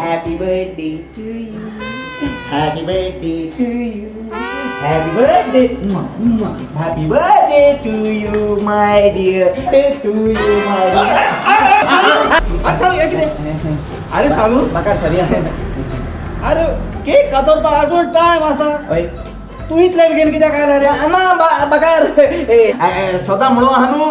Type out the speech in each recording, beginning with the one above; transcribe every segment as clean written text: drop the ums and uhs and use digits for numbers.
Happy birthday to you, happy birthday to you, happy birthday, happy birthday to you my dear, to you my dear. अरे सालू हे कितें? अरे सालू, म्हाका sorry. अरे cake कातरपाक अजून time आसा. हय. तूं इतले बेगीन कित्याक आयला रे? ना बाकार सदां म्हणून आहा न्हू,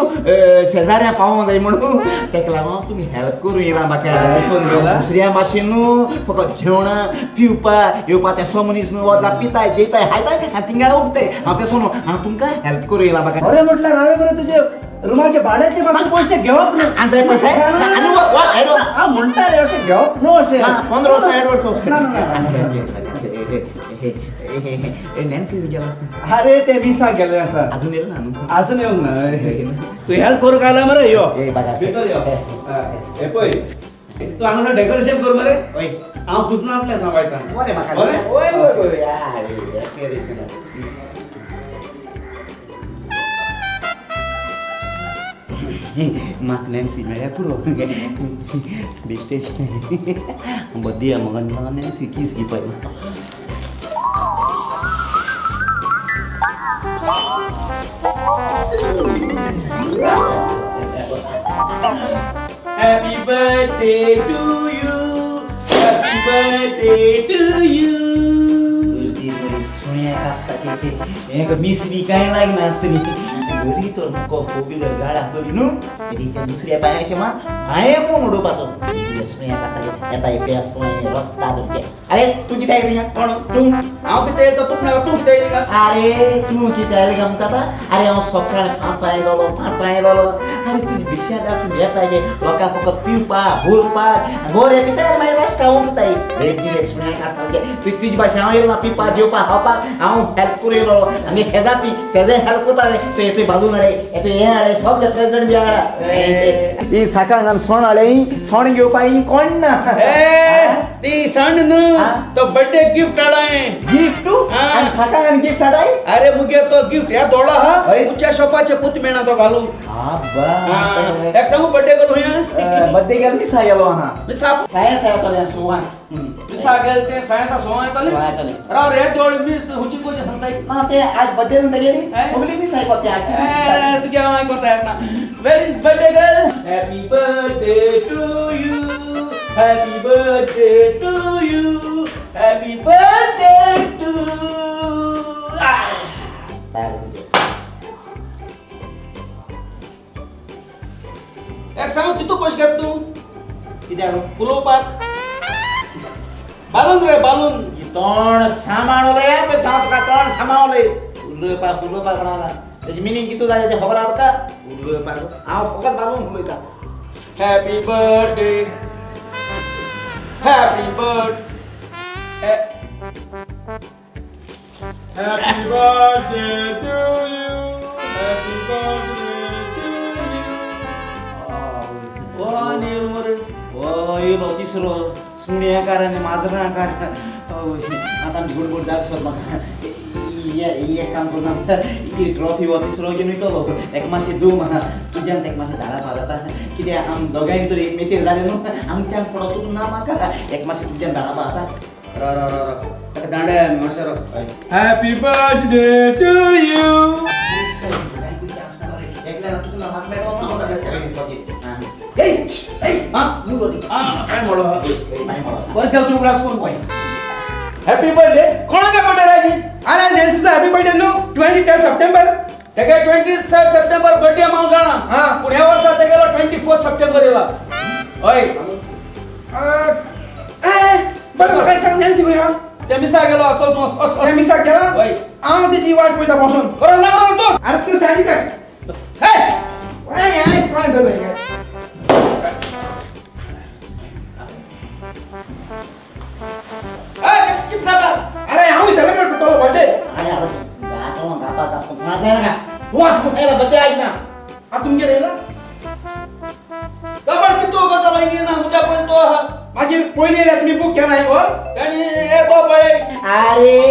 शेजाऱ्या पावोंक जाय म्हणून, तेका लागून तुमी हेल्प करूं येयला बाकार. हेल्प करूंक येयला? दुसऱ्या भाशेन न्हू, फकत जेवणां पिवपा येवपा तेसो मनीस न्हू. वता, पिताय, जेयताय, खायताय आनी थिंगा उरताय. हांव तेसो न्हू, हांव तुमकां हेल्प करूं येयला बाकार. बरें म्हटल्यार हांवें बरें तुजे रुमाचे भाड्याचे पासून पयशे घेवप न्हू. आनी जाय पयशे आनी ऍडवान्स. हांव म्हणटा रे, अशें घेवप न्हू अशें. 15 वर्सां ऍडवान्स. ना, ना, ना. नॅन्सी गेला? अरे ते मिसाक गेल्ले आसा. अजून येयला ना न्हू? अजून येवंक ना. तूं हेल्प करूंक आयला मरे, यो. ए बागा. भितर यो. हे पळय, तूं हांगासर डेकोरेशन कर मरे. हय. हांव कुजनांतलें सांबाळटा. बरें म्हाका. बरें? वय वय वय, डेकोरेशन. म्हाका नॅन्सी मेळ्ळ्यार पुरो. बेश्टेच बद्दी म्हाका नॅन्सी कीस घेवपा. Happy birthday to you. Happy birthday to you. बरी सुण्याक आसताचे हें मीस बी कांय लागना आसतली. जरी तर म्हाका फोर व्हिलर गाड आसतली न्हू, तेच्या दुसऱ्या पांयाचे मात हांवें म्हणून उडोवपाचो. सुण्याक आसताचे येता पेसो रस्ता तुमचे. अरे तूं कितें आयली? कोण? तूं. हांव कितें येता? तूं नाका, तूं कितें येयली का? अरे तूं कितें आयली काय म्हणटा आतां? अरे हांव सकाळीं 5 आयलोलो, 5 आयलोलो. अरे तुजी बिशेद तूं येता गे लोकांक फकत पिवपाक भरपाक बरें पिताय, मागीर रस्ता उरताय. रे सुण्याक आसता तुजी. तुजी भाशेन हांव येयलो ना पिवपाक, जेवपाक, खावपाक. हांव हेल्प करूं येयलो. आमी शेजार ती शेजार हेल्प करता. तूं येतोय बालून हाडे, येतोय हें हाडे, सगळे प्रेसिडेंट बी हाडा. ही सकाळ सोण हाडे, सोण घेवपाक कोण ना. ए, ती सण न्हू, हा? तो बर्थडे गिफ्ट हाडाय. गिफ्ट? हा. आनी सकाळ आनी गिफ्ट हाडाय? अरे मुगे तो गिफ्ट ह्या दोडो हा. हय. उच्या शॉपाचे पूत मेळना तो घालूंक. आबा. एक सांगू, बर्थडे करूं या. बर्थडे गेलो, मिसा गेलो आहा. मिसा. सायन्स येतलें सुवान. मिसा गेल ते सायन्सा सोवा येतले. सोवा येतले. राव रे, दोळ मिस हुची कोचे सांगताय. ना ते आज बर्थडे तेगेली. हे? सगळी मिस आयकता ते आज. ए, तुझ्या हांव आयकता येना. Where is birthday girl? Happy birthday to you, happy birthday to you, happy birthday to. एक सांगू, कितू पयशे घेत तूं? कित्याक? उलोवपाक बालून रे, बालून. तोंड सांबाळले पळय, सांग तुका, तोंड सांबाळले. उलोवपाक उलोवपाक कोणाक तेजी मिनींग कितू जालें तें खबर आसा तुका? उलोवपाक हांव फकत बालून उलयता. Happy birthday, happy birthday. Happy birthday to you. Happy birthday to you. ओ आनी येयल मरे. ओ येयलो तिसरो सुण्याकार आनी माजराकार. आतां आमची गुडगुड जाता सोद म्हाका. एक काम करून ही ट्रॉफी हो तिसरो घेवन वयतलो. एक मातशें दू म्हाका, तुज्यान तेका मातशें धाडपा जाता. कित्याक आम दोगांय तरी मेतेर जालें न्हू, आमच्यान पडो तुका ना म्हाका. एक मातशें तुज्यान धाडपा जाता. राव राव राव राव, ताका दांडे मातशें राव. Happy birthday to you. बरें केलें तूं उगडास करून. हॅपी बर्थडे कोणाक बर्थडे राजी? अरे नॅन्सीचा हॅपी बर्थडे न्हू, 23 सप्टेंबर. तेगे 23 सप्टेंबर बर्थडे हांव जाणा. हा. पूण ह्या वर्सा तेगेलो 24 सप्टेंबर येयला. हय. बरं म्हाका एक सांग, नॅन्सी खंय आहा? ते मिसा गेलो. चल तूं वच, वच. त्या मिसाक गेला? हय. हांव तेजी वाट पळयता बसून. बरं ना, बरं तूं. अरे तूं सांगी काय? हे. काय आयज कोणें धरलें काय? हे, कितें जाता? अरे हांव सेलिब्रेट करतलो बर्थडे. अरे बर्थडे आयज ना. आतां तुमगेर येयला? कबड कितू गजाल ना म्हज्या पयलीं तो आहा. मागीर पयलीं येयल्यार तुमी बूक केला हें घर? आनी हे तो पळय. अरे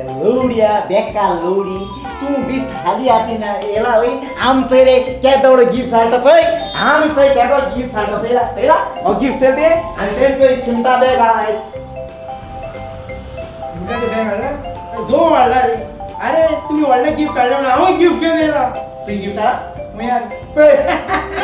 लोडया बेकार लोडी. तूं बेस्ट खाली हातीन येयला वय. आम चोय रे केदो व्हडलो गिफ्ट हाडटा चोय. आमी चोय केदो गिफ्ट हाडटा चोयला चोयला हो गिफ्ट चोय ते आनी तें चोय शिमटा बॅग हाडा. शिमटाचे बॅग हाडला, दोन हाडला रे. अरे तुमी व्हडलें गिफ्ट हाडलें म्हणून हांवूय गिफ्ट घेवन येयला. तुवें गिफ्ट हाडा. मुयार पळय.